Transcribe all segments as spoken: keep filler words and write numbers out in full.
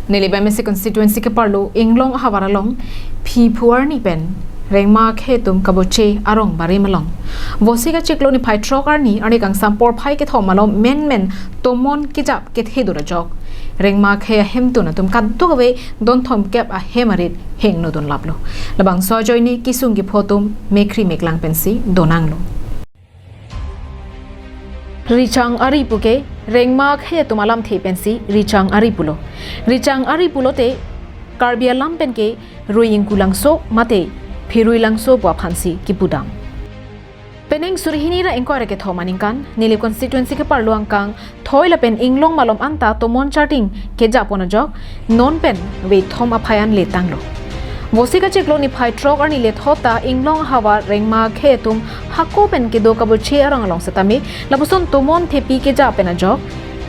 Nilip M A C constituency keparlo Inglong ahavar along phiphu arni pen rengma akhei atum kaboche arong barim along Vosik achiklo niphai throk arni, arni kangsam porphai kethom along menmen tomon kejap kethe dur ajok rengma akhei ahemtun atum kadokave don thomkep ahem arit hingno dunlaplo. Labangso ajoine kesung kepho atum mekhri meklang pensi donanglo. Richang ari puke rengma akhei atum alamthe pensi richang ari pulo. Richang ari pulote Karbi alam penke Rui Ingkulangso mate Phirui Langso pu aphansi kipudam. Penang suri hini ra ingkoi ra kethom aningkan Nilip constituency keparlo angkang Thoi lapen Inglong malom anta tomon charting kejapon ajok non pen vethom aphai an letanglo. Vosik achiklo niphai throk arni lethot ta Inglong ahavar rengma akhei atum hako pen kedo kaboche arong along setame lapuson tomon thepi kejap pen ajok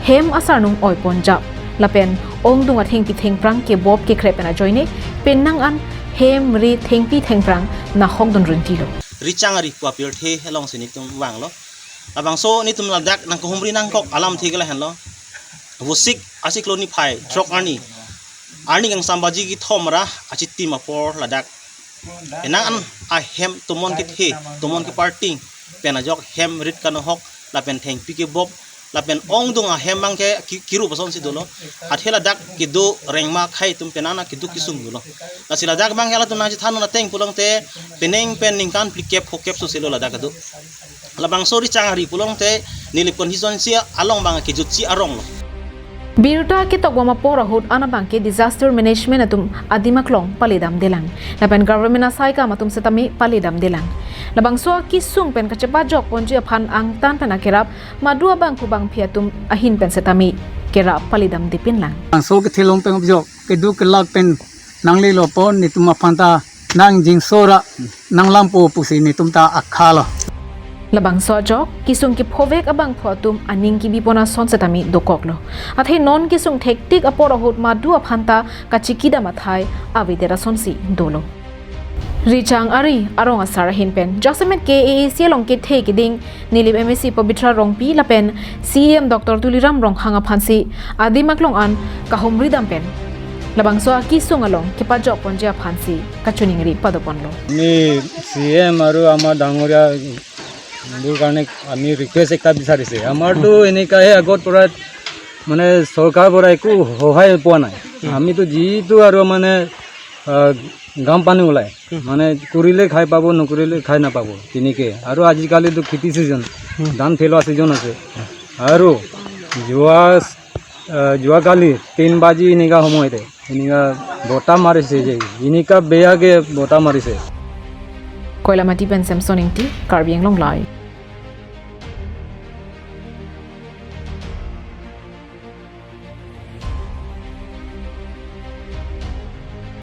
hem asarnung oipon jap lapen ongdung athengpi thengphrang kebop kekrep pen ajoine penang an hem ri thengpi thengphrang nahok dun runtilo. Richang ari pu apirthe alongsi netum vanglo. Labangso netum ladak nangkahumri nangkok alamthe ke lahenlo. Vosik achiklo niphai throk arni, arni kangsam baji kethom ra achitim apor ladak penang an ahem tomon kethe, tomon keparting pen ajok hem rit kanohok lapen thengpi kebop lapen ongdung ahem abangke ki-, kirup asonsi dolo. Athe ladak kedo rengma akhei atum penang an kedo kesung dolo. Lasi ladak abangke halatum nangchethan un ateng pulangte penang pen ningkan phlikep phokep soselo ladak kedo. Labangso richang ari pulangte Nilip constituency along abang kejutsi aronglo. Birta ketokbom apor ahut an abangke disaster management atum adim aklong paledamdelang. Lapen government asaikam atum setame paledamdelang. Labangso akesung pen kachepajokponji aphan angtan pen akerap madu abangphu bangphi atum ahin pen setame kerap paledamdepinlang. Bangso kethe along pen jok kedo kelak pen nanglelo pon netum aphan ta nangjinso ra nanglampo pusi netum ta akhalo. Labangso ajok kesung kephovek abangphu atum aning kebipon ason setame dokoklo. Athe non kesung thektik apor ahut madu aphan ta kachikidam athai avedet asonsi dolo. Richang ari arong asar ahin pen jasemet ke A A C along kethe keding Nilip M A C Pabitra Rongpi lapen C E M Doctor Tuliram Ronghang aphansi adim aklong an kahumridam pen labangso akesung along kepajokponji aphansi kachiningri padoponlo. আমি C M আৰু আমাৰ ডাঙৰীয়াবোৰ কাৰণে আমি ৰিকুৱেষ্ট এটা বিচাৰিছে। আমাৰতো এনেকাহে আগৰ পৰা মানে চৰকাৰৰ পৰা একো সহায় পোৱা নাই। আমিতো যিটো আৰু মানে, আহ, ঘাম পানী ওলাই, মানে কৰিলে খাই পাব, নকৰিলে খাই নাপাব, তেনেকে। আৰু আজিকালিতো খেতি ছিজন, ধান পেলোৱা ছিজন আছে। আৰু যোৱা, আহ, যোৱাকালি তিন বাজি এনেকা সময়তে এনেকা বতাহ মাৰিছে যে, এনেকা বেয়াকে বতাহ মাৰিছে। Koilamati pen Samson Ingti, Karbi Anglong Live.